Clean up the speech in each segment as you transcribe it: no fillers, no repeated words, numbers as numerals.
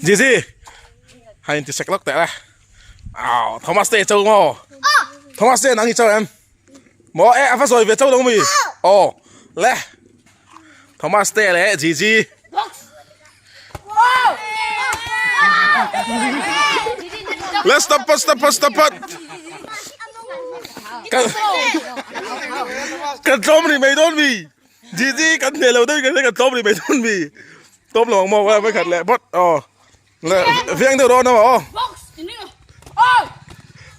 Gigi han inti sek lawk teh le aw Thomas te i cho maw Thomas te nang i cho em maw e a va zawi ve cho lo mi aw le Thomas te leh Gigi le stop phawt stop phawt stop phawt kan kan tlawm rih mai dawn mi Gigi kan hneh lo deuh in kan tlawm rih mai dawn mi tlawm lo ang maw vai khat leh phawt aw le veng deuh dawn amaw aw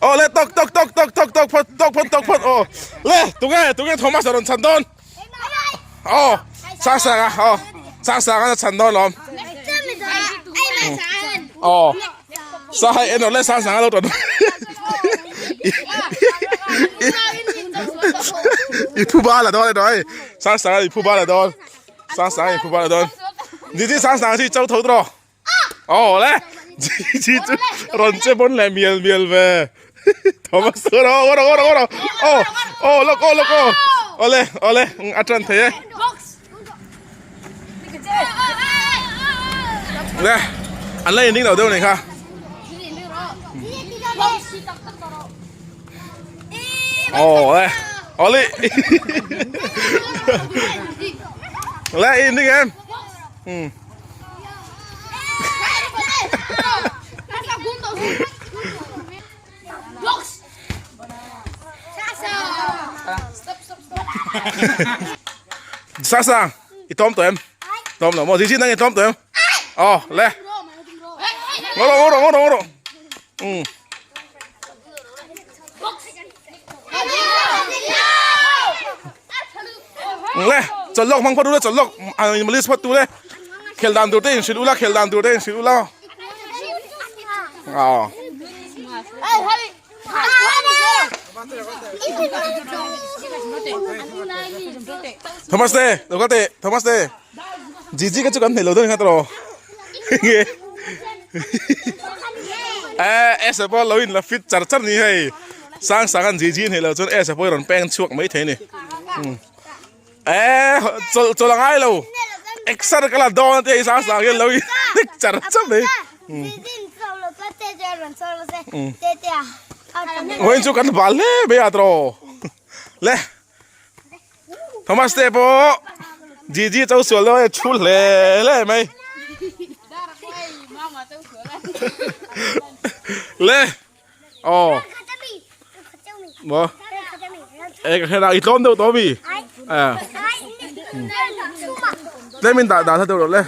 aw le tawk tawk tawk tawk tawk tawk phawt tawk phawt tawk phawt aw le tunge tunge Thomas a rawn chhan dawn aw sang sang a aw sang sang a chhan dawn lawm aw sa hai en le sang sang a lo tawn i phu ba la dawn e sang sang a i phu ba la dawn sang sang i phu ba la dawn ni sang sang chi chau tho tro Aw le chi chu rawn che pawn leh mial mial ve Thomas chu rawh rawh rawh rawh rawh aw aw lawk aw lawk aw awle awle a tan thei e le an la in ding lo deuh a nih kha aw le awle le in ding em um Sang sang, i tlawm tawh em? Tlawm lo maw? Zizi nang i tlawm tawh em? Aw, le. Ngaw rawh, ngaw rawh, ngaw rawh, ngaw rawh. Um. Le chawlh lawk hmang phawt ula chawlh lawk malis phawt tur e khel dan tur te in hrilh ula khel dan tur te in hrilh ula aw Thomas te lo kal teh Thomas te Gigi ka chu kan hneih lo dawn kha tawh nge eh esa pawh lo in la fit char char ni hei sang sang an Gigi hneih lo chuan esa pawh i rawn peng chhuak mai thei a ni eh chawlh chawlh a ngai lo exer ka la dawn a tia sang sang hian lo in fit char char mai vawiin chu kan bal hle mai a tawh le. Thomas te pawh Gigi cho sual dawn e thu hle hle mai le aw maw e ka hre i tlawm deuh tawh mi a tlem in dah dah deuh rawh le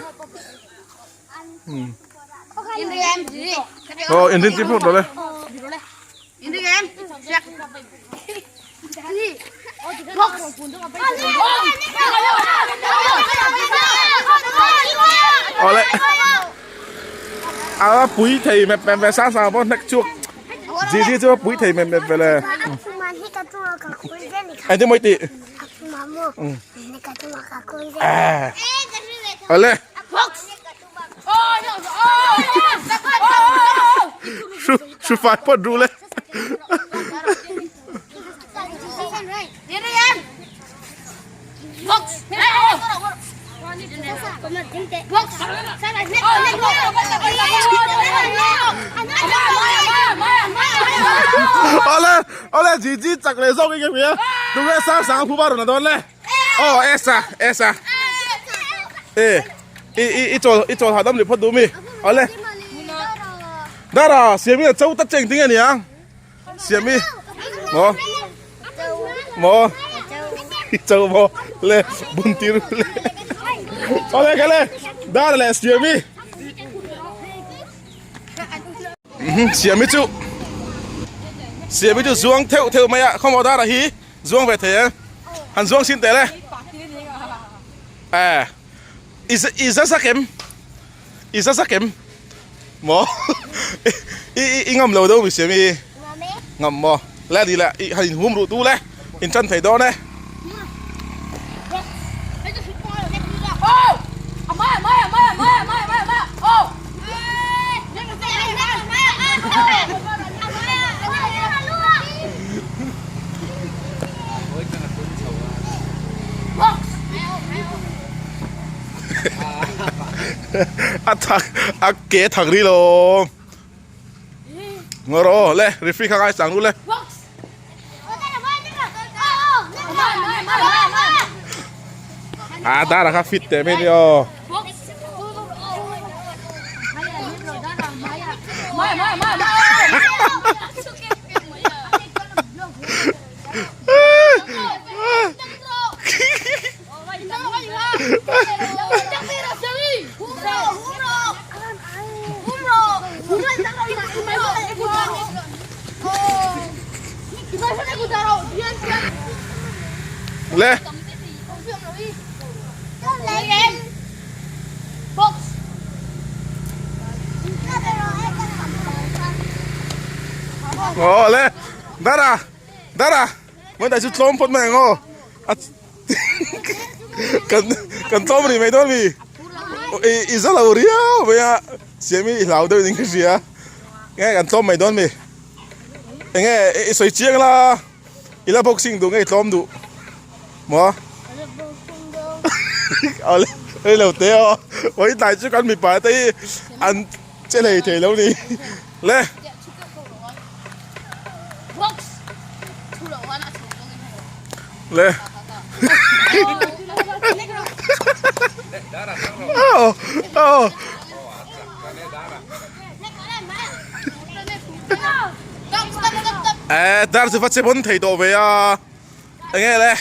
aw in rin ti phawt rawh le. Awle a pui thei mep mep ve sang sang pawh hnek chhuak Gigi chu a pui thei mep mep ve le engtin maw i tih awle. Su fai phawt ru le. Ole ole Gigi chak leh zawk in ka hria tunge sang sang phu va rawn la dawn le. Aw Esa Esa e i i i chawl i chawl hahdam leh phawt duh mi awle Dara Siami a cho ta cheng ting ania Siami maw maw i cho maw le bun tir le awle kale Dara leh Siami Siami chu Siami chu zuang theuh theuh mai a khawmaw Dara hi Zuang ve thei e. Han zuang sin teh le. Eh. I i za zak em? I za zak em? Maw? I i i ngam lo deuh mi siam i. Ngam maw? Le ni le i han in hum ruh tu le. In tan thei dawn e. A thak a ke thak ri lo ngawr aw le referee kha ngai sang lu le a dara kha fit teh mai ni aw. Le. Aw le. Dara. Dara. Mai dai chu tlawm phawt mai ang aw. A kan kan tlawm rih mai dawn mi. I i za lo riau mai a. Siam i hlau deuh ding ka hria. Nge kan tlawm mai dawn mi. Enge i sawi chiang la. I la boxing duh nge i tlawm duh. Maw? Awle rei lo te aw. Vawi tlai chu kan mipa te hi an che hlei thei lo ni. Le. Le. Aw aw. Eh dar chu va che pawn thei tawh ve a. Enge le.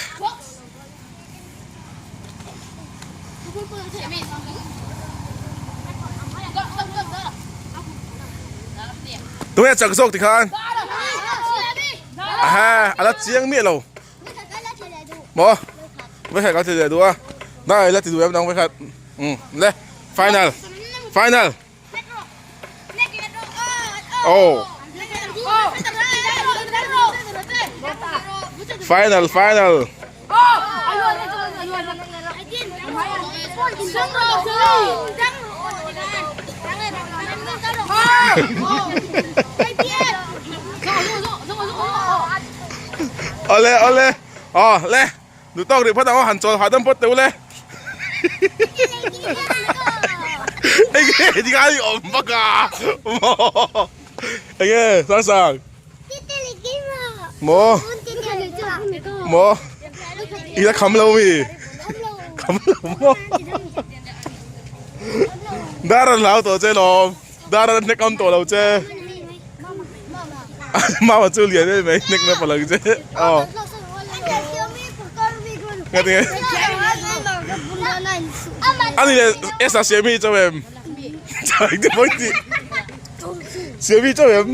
Tunge chak zawk tikhan aha ala chiang miah lo maw vekhat ka ti leh duh a dai la ti duh em dang vekhat um le final final oh final final Awle awle aw le duh tawk rih phawt ang aw han chawl hahdam phawt teh u le enge tingai i awm vak a maw enge sang sang maw maw i la kham lo mi kham lo maw dar an hlau tawh che lawm dar an hnek awm tawh lo che. Mama chu lian em mai hnek na palang che aw ngati nge ani le esa siami chau em chai te pawh ti siami chau em